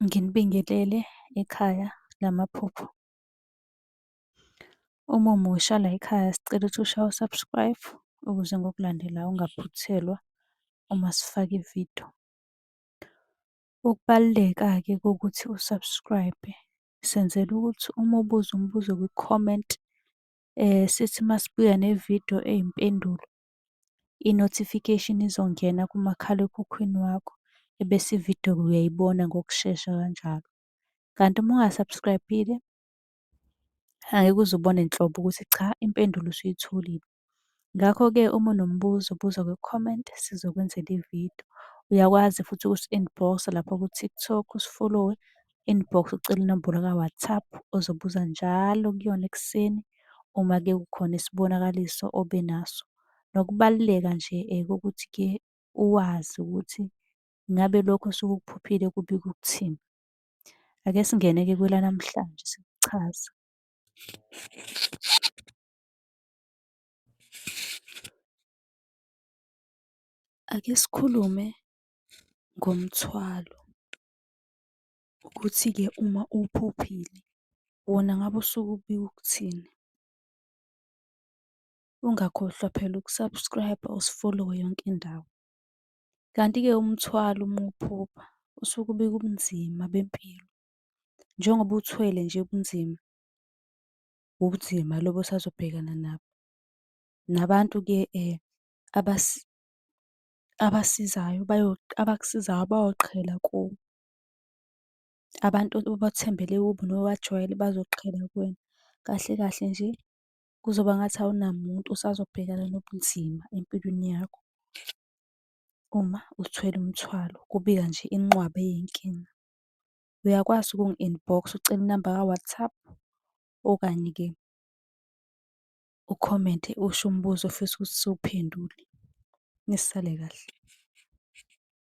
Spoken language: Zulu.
Nginibingelele ekhaya lamaphupho. Uma umusha layikhaya sicela ukuthi ushaye u-subscribe ukuze ngokulandelayo ungaphuthelwa uma sifaka ividiyo. Ukubaluleka-ke kokuthi u-subscribe-e, senzela ukuthi uma ubuza umbuzo kwi-comment, sithi uma sibuya nevidiyo eyimpendulo, i-notification izongena kumakhalekhukhwini wakho, ebese ividiyo uyayibona ngokushesha kanjalo. Kanti uma unga-subscribe-ile, angeke uze ubone nhlobo ukuthi cha impendulo usuyitholile. Ngakho-ke uma unombuzo buza kwi-comment sizokwenzela ividiyo. Uyakwazi futhi ukusi-inbox-a lapha ku-TikTok usifolowe, inbox ucele inombolo ka-WhatsApp ozobuza njalo kuyona ekuseni uma-ke kukhona isibonakaliso obe naso. Nokubaluleka nje kokuthi-ke uwazi ukuthi ngabe lokhu osuke ukuphuphile kubika ukuthini. Ake singene-ke kwelanamhlanje sikuchaze. Ake sikhulume ngomthwalo, ukuthi-ke uma uwuphuphile wona ngabe usuke ubika ukuthini. Ungakhohlwa phela uku-subscribe-a usifolowe yonke indawo. Kanti-ke umthwalo uma uwuphupha usuke ubika ubunzima bempilo. Njengoba uthwele nje ubunzima, ubunzima lobu osazobhekana nabo. Nabantu-ke abasizayo abakusizayo bayoqhela kuwe. Abantu obathembele kubo nobajwayele bazoqhela kuwena. Kahle kahle nje kuzoba ngathi awunamuntu usazobhekana nobunzima empilweni yakho. Uma uthwele umthwalo, kubika nje inqwaba yey'nkinga. Uyakwazi ukungi-inbox-a ucele inamba ka-WhatsApp, okanye-ke ukhomente usho umbuzo ofisa ukuthi siwuphendule. Nisale kahle.